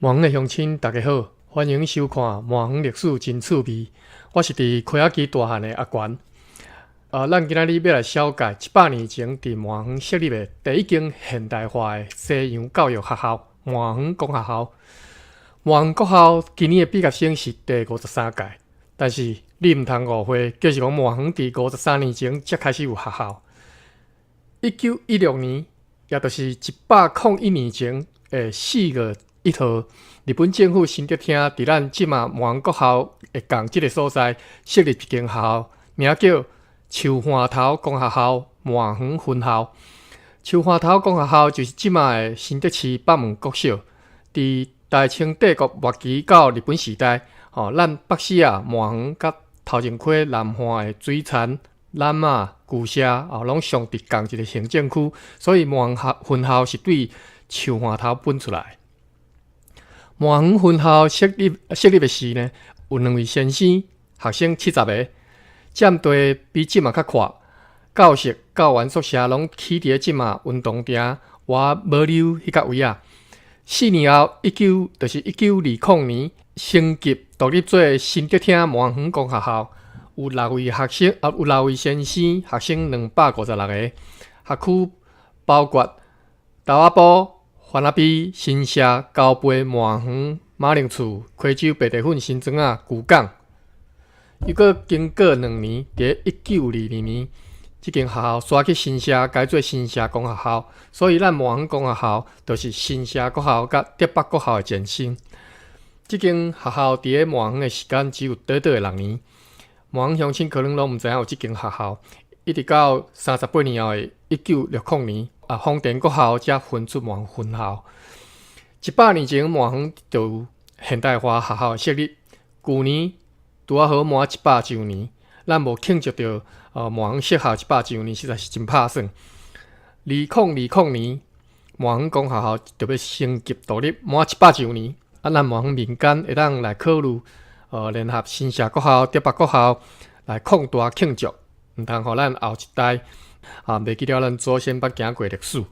滿園的鄉親，大家好，歡迎收看《滿園歷史真趣味》。我是佇溪仔墘大漢的阿權。咱今仔日欲來紹介100年前佇滿園設立的第一間現代化的西洋教育學校——滿園公學校。滿園國校今年的畢業生是第53屆，但是你毋通誤會，就是講滿園佇53年前才開始有學校。1916年，也就是101年前的4月1號，日本政府新竹廳佇咱這馬滿園國校的仝這个所在設立一間學校，名叫樹岸頭公學校滿園分校。樹岸頭公學校就是這馬的新竹市北門國小。佇大清帝國末期到日本時代，吼，咱北勢仔、滿園佮頭前溪南岸的水田、楠仔、舊社，哦，攏屬佇仝一个行政區，所以滿園分校是對樹岸頭分出來。滿園分校設立的時呢，有兩位先生，學生70個，佔地比這馬較闊。教室、教員宿舍攏起佇咧這馬運動場倚保留彼個位仔。4年後，就是1920年，升級獨立做新竹廳滿園公學校，有六位學生，啊，有六位先生，學生256個。學區包括豆仔埔、番仔埤、新社、高背、滿園、馬鈴厝、溪洲、白茶粉、新莊仔、舊港。又閣經過2年，佇1922年，這間學校徙去新社，改做新社公學校。所以咱滿園公學校就是新社國校佮竹北國校的前身。這間學校佇咧滿園的時間只有短短的6年，滿園鄉親可能攏毋知影有這間學校。一直到38年後的1960年，啊，豐田國校才分出滿園分校。100年前，滿園就有現代化學校設立。舊年拄仔好滿100週年，咱無慶祝著滿園設校100週年，實在是真拍算。2020年，滿園公學校就欲升級獨立，滿100週年，啊，咱滿園民間會當來考慮，聯合新社國校、竹北國校來擴大慶祝，毋通予咱後一代啊袂記得咱祖先捌行過歷史。